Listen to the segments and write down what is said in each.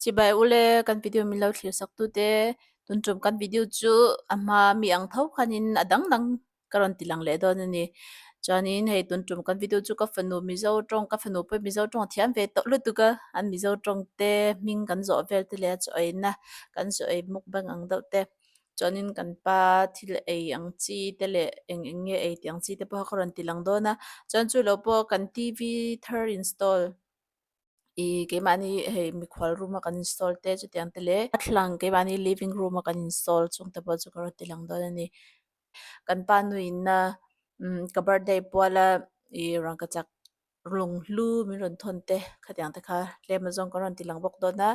Chibai ule kan video min lo thlir sak tute tun tum kan video chu a hma mi ang tho khanin a dang dang ka rawn ti lang leh dawn a ni. Chuanin hei tun tum kan video chu ka fanu Mizo tawng ka fanu pawh Mizo tawng a thiam ve tawh lutuk a an Mizo tawng te hming kan zawh vel te leh a chaw eina kan chaw ei mukbang ang deuh te chuanin kan pa thil ei ang chi te leh eng eng nge ei tih ang chi te pawh kha ka rawn ti lang dawn a chuan chu lo pawh kan T V thar install Ih keimahni hei mikhual room a kan install te chutiang te leh a thlang keimahni living room a kan install chung te pawh chu ka rawn ti lang dawn a ni. Kan pa nuin a umm ka birthday puala ih rangkachak lunghlu min rawn thawn te khatiang te kha tlem azawng ka rawn ti lang bawk dawn a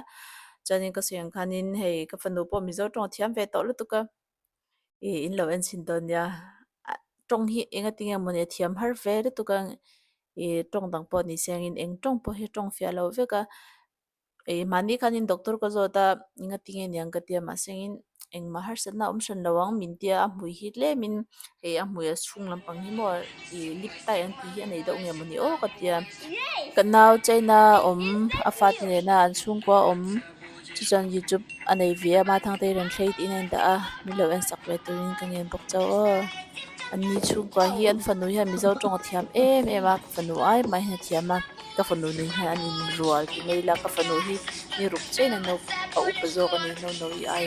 chuanin ka sawi ang khanin hei ka fanu pawh mizo tawng a thiam ve tawh lutuk a ih in lo en chhin dawn nia tawng hi engatinge mawni a thiam har ve lutuk a. Ih tawng dang pawh ni se angin eng tawng pawh hi tawng fiah lo vek a ih mahni khanin doctor ka zawt a engatinge niang ka tia mahse angin engmah harsatna a awm hran lo ang min tia a hmui hi tlemin hei a hmui a chhung lampang hi maw ih lip tie an tih hi a nei deuh nge mawni aw ka tia ka nau China awm a fate nena an chhungkua awm. Chu chuan youtube a nei ve a Mathangte hi rawn thlei tiin a indah a min lo en sak ve turin ka ngen bawk chauh aw an ni chhungkua hi an fanu hian mizo tawng a thiam em em a ka fanu ai mai hian a thiam a ka fanu nen hian an inrual ti mai ila ka fanu hi ni ruk chiahin a no a upa zawk a ni no no i ai.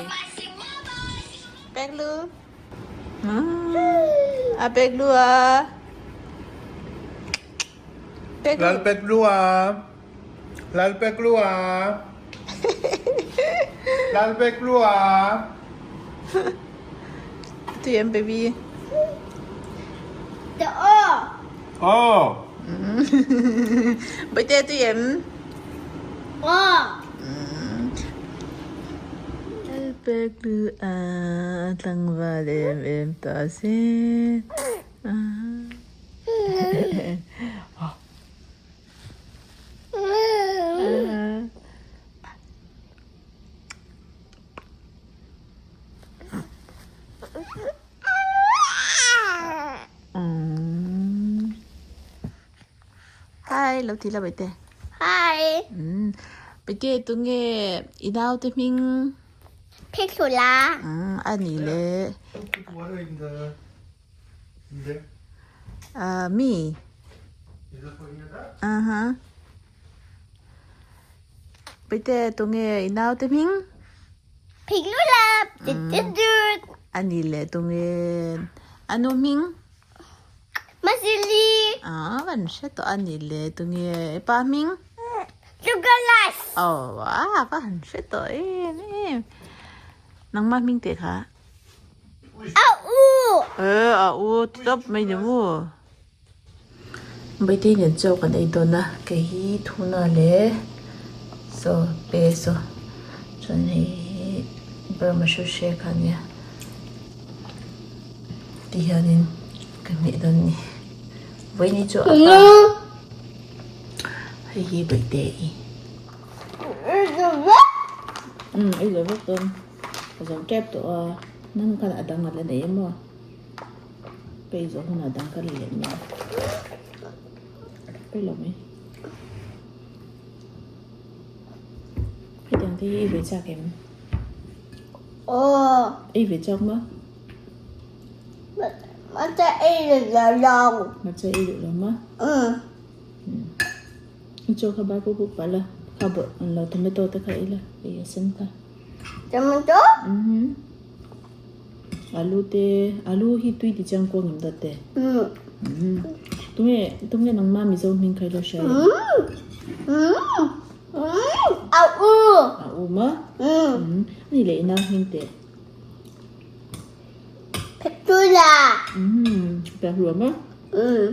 Peklu a peklu a peklu. Lal peklu a. Lalpeklua Lalpeklua Tui em baby? The o. Oh. Bawihte tui em? O. Lalpeklua tlangval em em ta se. Hi lo ti la Baihte. Hi. Baihte tunge i naute hming? Phekhlula. A ni le. Ah me. Aha. Pite tunge i naute hming? Phiglulap titidut. Ani le tunge anu hming? Masili. Ah, van hre tawh ani le tunge i pa hming? Lugalas. Oh, ah, van hre tawh em em. Nangmah hming teh kha? A u! Eh, a u tawp mai ni maw? Baitei nen chaw kan ei dawn a, kei hi thuna leh saw pe saw chuan hei hi Burma hruhre kha a nia ti hianin ka hmeh dawn a ni vawiin hi chu a pa hei hi Baitei umm ei lo vek dawn. Ka zo tep tawh a, nang khan a dang a la nei em aw? Ka ei zawh hunah a dang ka la leh mai ang. Pawi lo mai. Hetiang te hi ei ve chak em? Aw. Ei ve chak maw? Hmarcha ei duh lo. Hmarcha ei duh lo maw? Umm. I chaw kha bar puk puk pah la, kha bawrh ang lo tomato te kha ei la, ei a sen kha. Tomato? Mhm. Alu te, alu hi tui ti chiang kuang em dawt te? Mm. Mhm. Tunge, tunge nangma Mizo hming kha i lo hria em? Mm. Mm. Mm. A u. A u maw? Mm. Mm. Ani leh i nau hming teh. Petula. Mhm. Pehlua maw? Mm.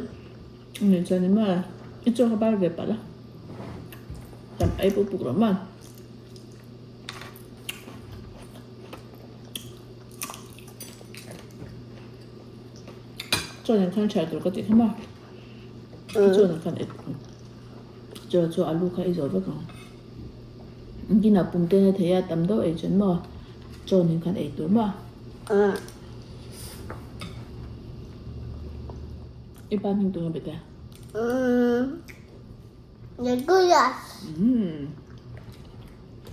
Ni chuan i maw i chaw kha bar ve palh a tam ei pawh puk lo maw. Chaw nen khan ṭhiah tur ka tih kha maw chaw nen khan chaw chu alu kha i zawh vek ang engtin ah pum te na thei a tam deuh ei chuan maw chaw nen khan ei tur maw. I pa hming tunga bete? Umm. Nicholas. Umm.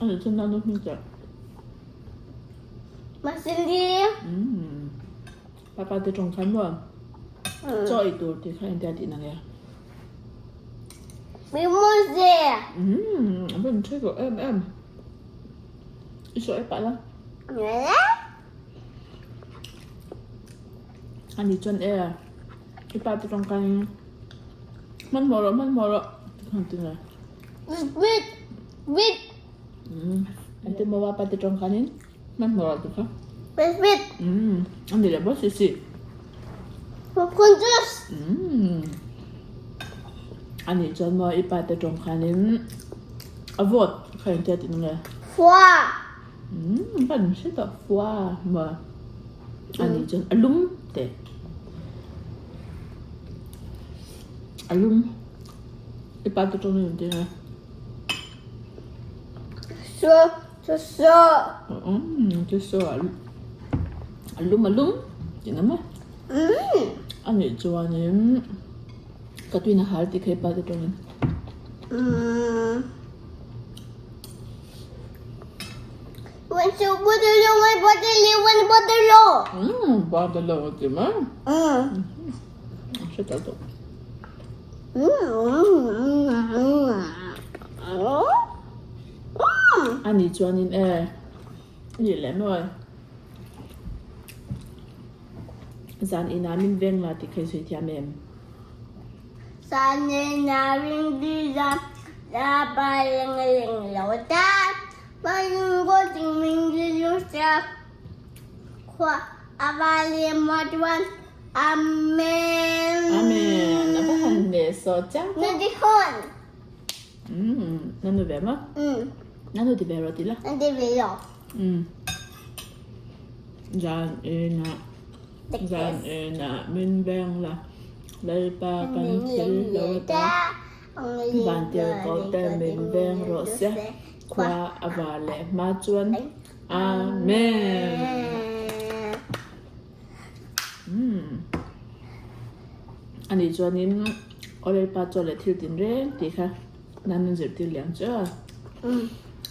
Ani chuan nanu hming chiah. Masili. Umm. Papa te tawng khan maw? Chaw ei tur tih kha engtia tih na nge? Mimosa. Umm, a van tha tawh em em. I sawi pah la. Ani chuan e i pa te tawng khan hmanhmawh rawh hmanhmawh rawh ti khan ti nge? Wait, wait. Umm, an ti maw pa te tawng khanin hmanhmawh rawh ti kha. Wait, wait. Umm, ani leh bawk si si. Popcorn juice. Umm. Ani chuan maw i pa te tawng khanin a vote kha engtia tih nge? Fua. Umm, kan hre tawh fua maw. Ani chuan a lum te. A lum. I pa te tawng in ti nge? So, so, so. Umm, chu so a lum a lum tih na maw? Umm. Anih chuanin ka tuina hal tih kha i pa te tawngin. Umm. Bottle, bottle, bottle. Umm, bottle a ti mai. Umm. Hre tal tawh. Anih chuanin e nih leh mawi. Zan inah min veng la tih kha i sawi thiam em? Zan inah min veng la, la pa ling ling lo ta, pa ling ko ting min ling sa, khua a va lem ma chuan Amen. Amen. A va han leh sawh chiang chiang. Na ti hawn. Umm, na nu ve maw? Umm. Na nu ti ve rawh ti la. Na ti ve rawh. Umm. Zan inah zan inah min veng la, Lalpa kan thil lo ta, Vantir ko te min veng rawh se, Khua a va leh hma chuan Amen. Umm. Anih chuanin aw Lalpa chaw leh thil tinreng tih kha nan min zirtir liam che a.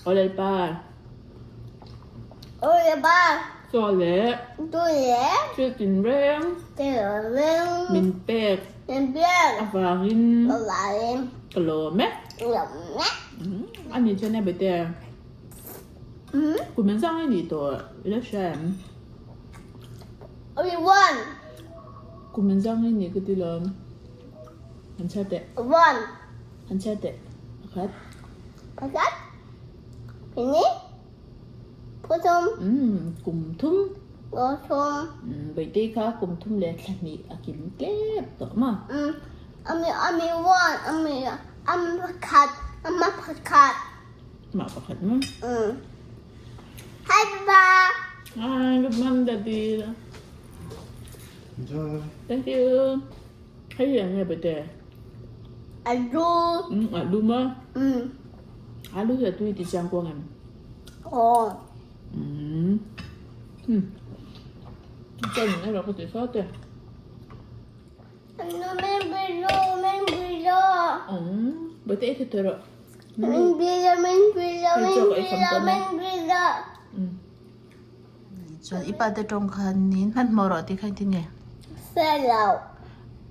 Aw Lalpa. Aw Lalpa. Chaw leh. Chaw leh. Thil tinreng. Thil tinreng. Min pek. Min pek. Avangin. Avangin. Ka lawm e. Lawm e. Anih chuan e bete. Kum engzah nge nih tawh i la hria em? Only one. Kum engzah nge nih ka ti lo. Han chhiar teh. One. Han chhiar teh. Pakhat. Pakhat. Pahnih. Pathum. Umm kum thum. Kum thum. Umm Bawihtei kha kum thum leh thla hnih a kim tlep tawh maw? Umm ami ami one ami ami pakhat ama pakhat. Mah pakhat maw? Umm. Hi Papa. Hi good morning Daddy. Enjoy. Thank you. Hei hi eng nge Bawihtei? Alu. Umm alu maw? Umm. Alu hi a tui ti chiang kuang em? Aw. Umm. Hmm. Chuan erawh ka ti sawt e. Anu min bilo, min bilo. Umm. Bawihtei i thi tawh rawh. Min bilo, min bilo, min bilo, min bilo. Umm. Chuan i pa te tawng khanin hmanhmawh rawh tih kha engtin nge? Sawi lo.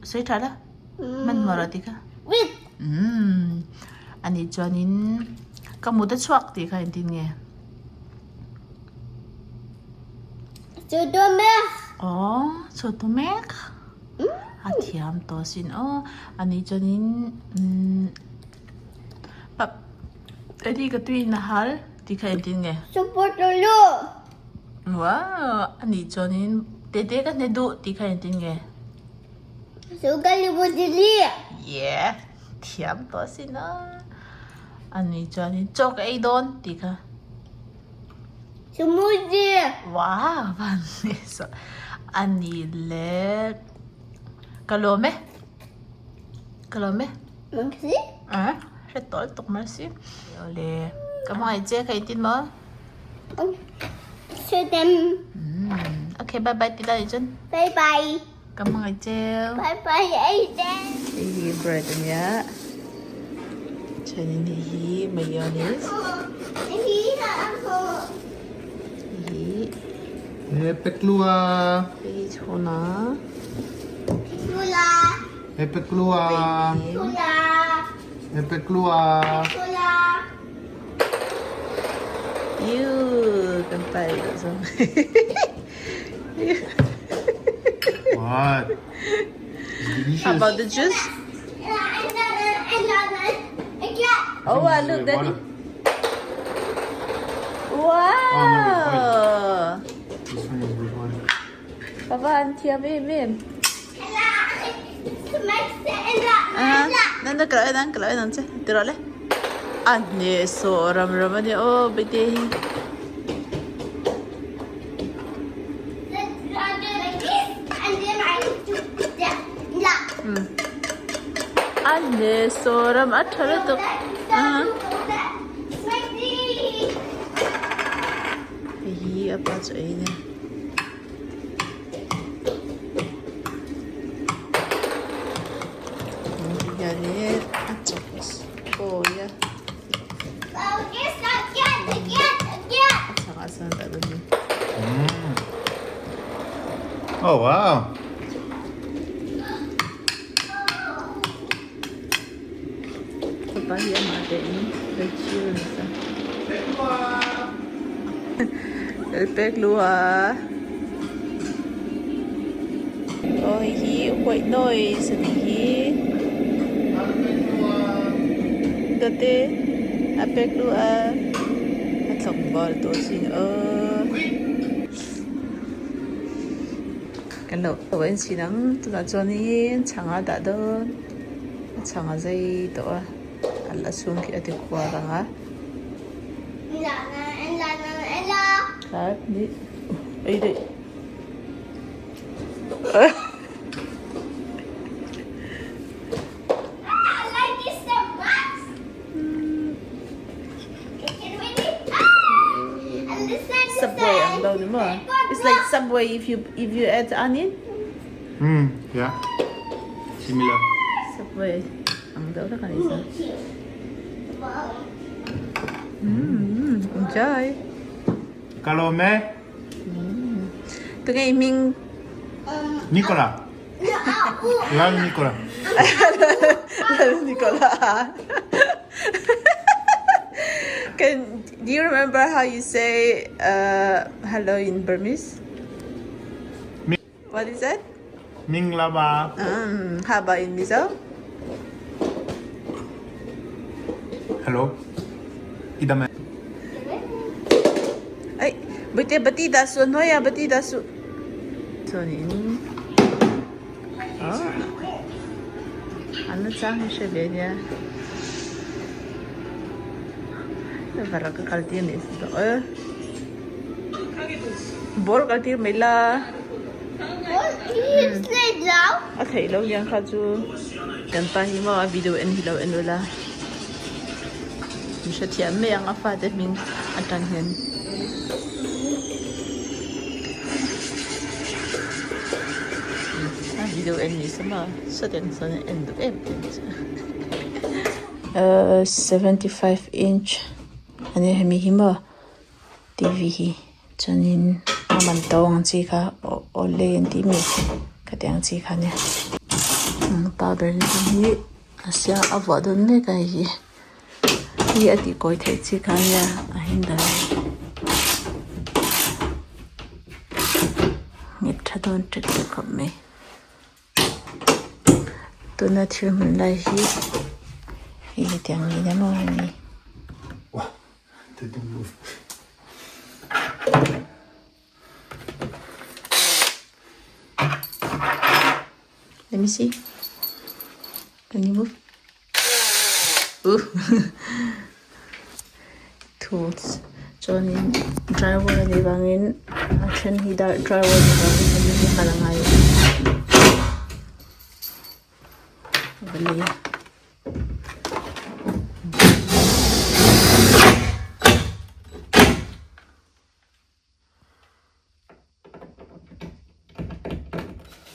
Sawi tha la. Hmanhmawh rawh tih kha. Wit. Umm. Ani chuanin ka mut a chhuak tih kha engtin nge? Chhutu mek. Aw, chhutu mek. A thiam tawh sin aw. Ani chuanin umm pa Eddie ka tui in a hal tih kha engtin nge? Suputulu. Wow, anih chuanin tete ka hne duh tih kha engtin nge? Sukalibutili. Yeah, thiam tawh asin a. Anih chuanin chaw ka ei dawn tih kha. Sumuzi. Wow, van nge saw. Anih leh ka lawm e. Ka lawm e. Mercy. Ah, hre tawh lutuk Mercy. Awle, ka hmangaih che ka intin maw? Sudem. Okay, bye bye ti la nih chuan. Bye bye. Ka hmangaih che. Bye bye Aiden. Hei hi bread ania. Chuanin hei hi mayonnaise. Peklua. Chhuna. Peklua. Peklua. Ew, kan pai lo zong. What? It's delicious. How about the juice? Oh, wow, look, daddy. Wow! This one is with oil. Papa, an thiam em em. Ah, nan na kalo nang kalo nang che. Tiro le. An ne so ram ram ani o bete hi. An ne so ram a tha lutuk. Ah. Hei hi a pa chu ei nia. Hianin a chawp kawi a. A chhangah chuan dah dawn a ni. Oh wow. Fapa hi amah tein vei a ni sa. Pek lu a. Aw hei hi white noise a nih hi. Dawte a pek lu a. A tlangval tawh sin aw. Kan lo en chhin ang tunah chuanin chhang a dah dawn a chhang a zai tawh a a la chhung khi a ti khuar ang a. Subway ang lo ni maw? It's like Subway if you if you add onion. Mm, yeah. Similar. Subway ang deuh vek a ni chuan. Mm, enjoy. Kalome. Tunge i hming? Nicola. Lal Nicola. Lal Nicola. Can do you remember how you say uh, hello in Burmese? What is that? Minglaba. How about in Mizo? Hello. Idame. Ai, bate bati da su noya bati da su. Chuanin an la chang hi hre ve ania varak a kal tir nih chu e ball kal tir mai la a theih loh hian kha chu kan pa hi maw a video en hi lo en ula mi hrethiam mai ang a fate hming atang hian. A video en ni se maw sawtiang sawn a en duh em em chu ahh 75 inch a nia hemi hi maw T_V hi chuanin a man to ang chi kha awle an tih mi khatiang chi kha ania pa ber hi a sia a vuah dawn mek a hei hi. Hi a tih kawi theih chi kha ania a handle nghet tha dawn ṭek ṭek khawp mai tuna thil hmun lai hi hei hetiang niin emaw a ni. Let me see. Can you move? Ooh. Tools. Chuanin drywall a nih vangin a then hi drywall a nih vangin hemi hi hman a ngai a ni.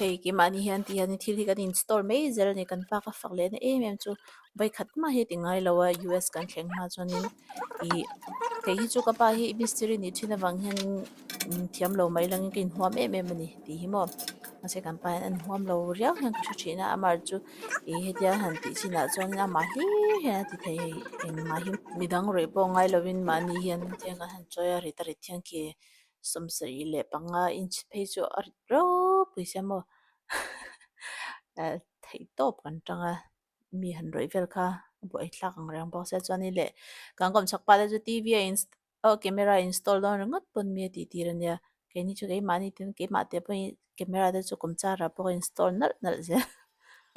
Hei keimahni hian ti hian thil hi kan install mai zel a ni kan pa ka fak leh na em em chu vawikhat mah hi a ti ngai lo a US kan thleng hma chuanin ih kei hi chu ka pa hi mistiri nih thin avang hianin. Thiam lo mai langin ka inhuam em em a ni tih hi maw. Mahse kan pa hian a inhuam lo riau hian ka hre thin a, amaherawhchu chu ih hetia han tih chinah chuan amah hlir hian a ti thei hei engmah hi midang rawih pawh ngai lovin mahni hian hetiang kan han chawi a rit a rit hian khi 75 inch phei chu a rit ropui sia maw theih tawp kan tang a. Mi han rawih vel kha a buai thlak ang reng bawk sia chuanin leh kan kawmchhak pa te chu T V a in aw camera install dawn ringawt pawn mi a tih tir ania keini chu keimahni ten keimah te pawhin camera te chu kawm char ah pawh a install nalh nalh zel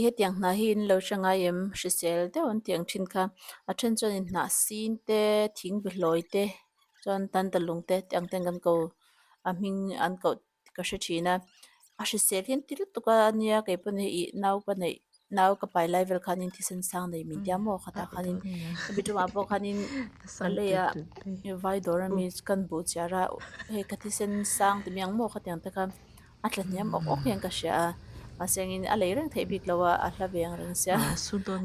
hetiang hna hi in lo hre ngai em hrisel deuh an tih ang thin kha a then chuan in hnah sin te thing behlawi te chuan tan ta lung te tih ang ten kan ko a hming an koh ka hre thin a a hrisel hian ti lutuk a ania kei pawn hei ih nau ka neih nau ka pai lai vel khanin thisen sang nei min tia maw khatah khanin hemi tumah pawh khanin ka lei a vai dawr ami kan buh chiar a hei ka thisen sang ti mai ang maw khatiang te khan a tla hniam awk awk hian ka hria a mahse engin a lei reng theih bik lo a a hla ve ang reng sia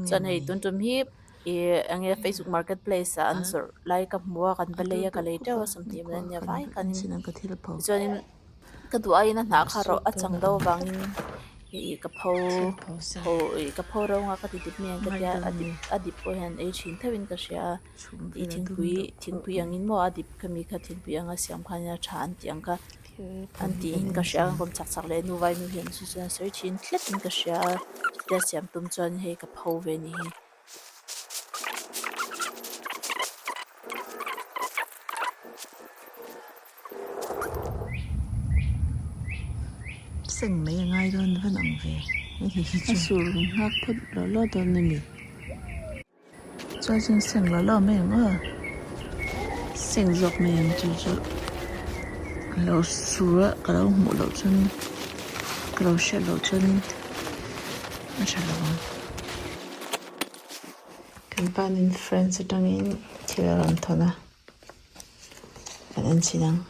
chuan hei tun tum hi. Ih eng nge facebook market place ah an zawrh lai ka hmu a kan va lei a ka lei teuh a 20 man ania vai khanin tichuanin ka duh aiin a hnah kha rawh a chang deuh avangin ih ka pho pho ih ka pho ro ang a ka ti dip mai ang ka tia a dip a dip pawh hian ei thin theuhin ka hria a ih thingpui thingpui angin maw a dip khami kha thingpui anga siam khanin a tha an tih ang kha an tiin ka hria a kawm chak chak leh nu vai nu hian chu chuan a sawi thin tletin ka hria a chutia siam tum chuan hei ka pho ve a ni hi. Seng mai a ngai dawn van ang ve hei hi chu. A sur nghak phawt law law dawn a ni. Chuan chuan seng law law mai ang aw. Seng zawk mai ang chu chu lo sur a ka lo hmuh loh chuan ka lo hriat loh chuanin a tha lo ang. Kan panin friends atangin thil a rawn thawn a kan en chhin ang.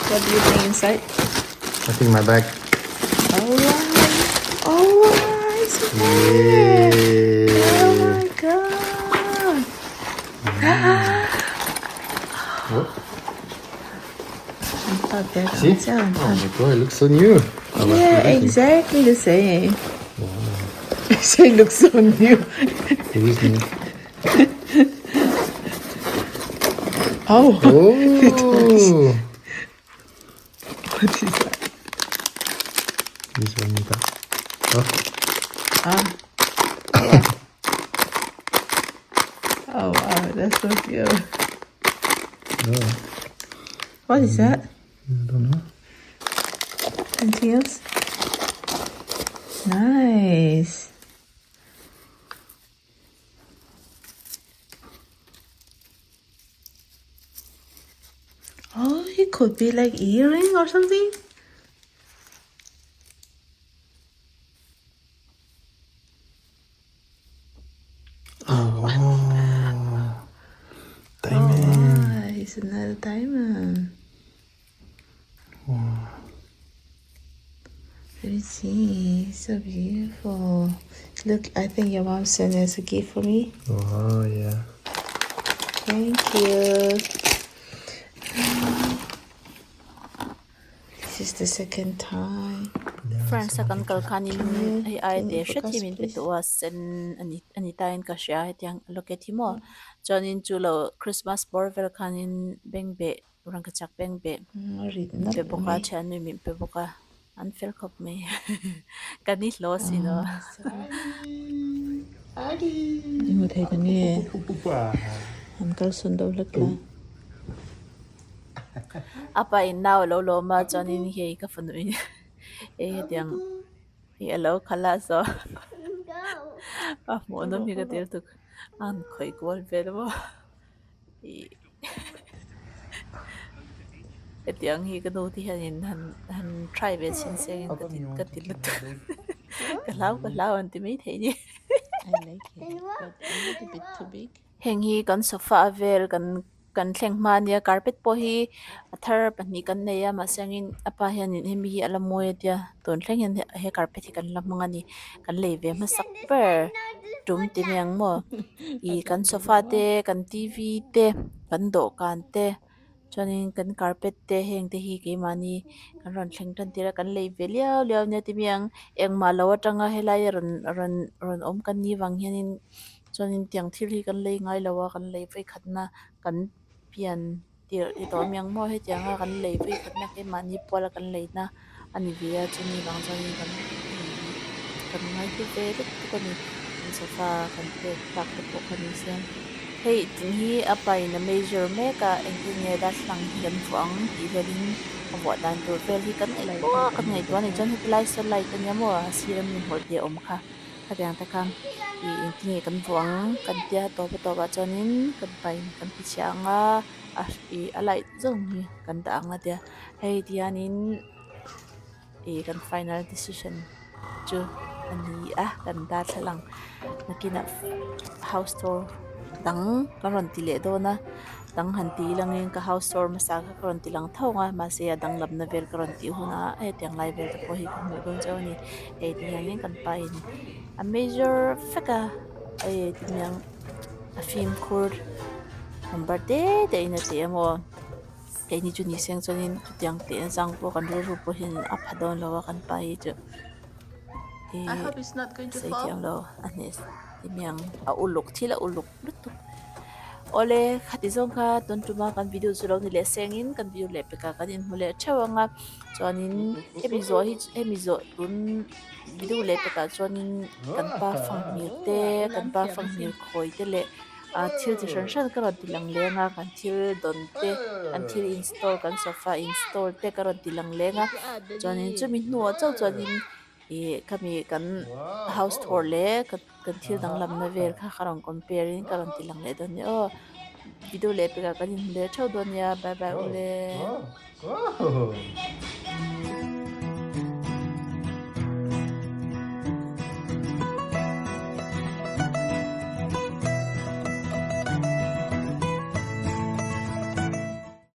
What do you think inside? I think my bag. Oh wow! Oh wow! It's a bag! Oh my god! Oh. See? Oh my god, it looks so new. Yeah, exactly the same. Wow. It looks so new. It is new. Oh. Oh. What is that? This one, Nita. Oh. Ah. Yeah. Oh wow, that's so cute. Oh. What is that? I don't know. Anything else? Nice. Oh, it could be like earring or something. Oh, wow. Diamond. Oh, wow, it's another diamond. Wow. Let me see. So beautiful. Look, I think your mom sent it as a gift for me. Oh, yeah. Thank you. This is the second time. France a kan kal khanin hei ai te hret hi min pe tawh a sen ani ani tain ka hria hetiang locket hi maw chuanin chu lo Christmas bawr vel khanin bengbeh rangkachak bengbeh pe bawk a thiannu min pe bawk a an fel khawp mai kan i hlaw si lo. Engmaw thei ta nge an kal sawn deuh hlek la. A pa in nau a lo lawm a chuanin hei ka fanu in hei hetiang hi a lo khalh a so a hmuh nawm hi ka ti lutuk a han khawih kual vel maw ih. Hetiang hi ka nu te hianin han han try ve chhin se engin ka ti ka ti lutuk ka hlau ka hlau an ti mai thei a ni. Heng hi kan sofa a vel kan kan thleng hma ania carpet pawh hi a thar pahnih kan nei a mahse angin a pa hianin hemi hi a la mawi a tia tun thleng hian he carpet hi kan la hmang a ni kan lei ve hmasak ber tum ti mai ang maw ih kan sofa te kan t v te kan dawhkan te. Chuanin kan carpet te heng te hi keimahni kan rawn thleng tan tir a kan lei ve liau liau nia ti mai ang engmah lo atanga helai a rawn rawn rawn awm kan nih vang hianin chuanin tiang thil hi kan lei ngai lo a kan lei vawi khatna kan pian tirh ti tawh mai ang maw hetianga kan lei vawi khatna keimahni puala kan leina a ni ve a chumi vang chuanin kan kan ngaihlu ve vek bawk a ni kan sofa kan pek tak te pawh kha ni se hei tih hi a pa in a measure mek a engtin nge darthlalang hi kan vuah ang tih velin a vuah dan tur vel hi kan ngaihtuah kan ngaihtuah a nih chuan heti lai saw light ania maw a sir ami hmawlh te a awm kha khatiang te khan ih engtin nge kan vuah ang kan tia tawp a tawpah chuanin kan pa in kan ti chhia ang a. A ih a light zawng hi kan dah ang a tia hei tihianin ih kan final decision chu a ni a kan darthlalang nakinah house tour dang ka rawn ti leh dawn a dang han tih langin ka house tour hmasa kha ka rawn ti lang tho ang a mahse a danglamna vel ka rawn tih hunah hetiang lai vel te pawh hi ka hmuh dawn chauh a ni hei tihianin kan pa in a measure vek a hei timiang. A fimkhur number te te in a ti a maw keini chu ni seng chuanin chutiang teh na chang pawh kan rilru pawh hian a pha dawn lo a kan pa hi chu ih sawi thiam lo a hneh ti mai ang a uluk thil a uluk lutuk awle khati zawng kha tun tuma kan video chu lo ni leh sengin kan video leh pekah kan inhmu leh theuh ang a chuanin hemi zawh hi hemi zawh tun. Video leh takah chuanin kan pa fanghmir te kan pa fanghmir khawi te leh ah thil chi hran hran ka rawn ti lang leng a kan thil dawn te kan thil install kan sofa install te ka rawn ti lang leng a chuanin chumi hnuah chauh chuanin ih khami kan house tour leh kan thil danglamna vel kha ka rawn compare in ka rawn ti lang leh dawn a ni aw video leh pekah kan inhmu leh theuh dawn nia bye bye ule.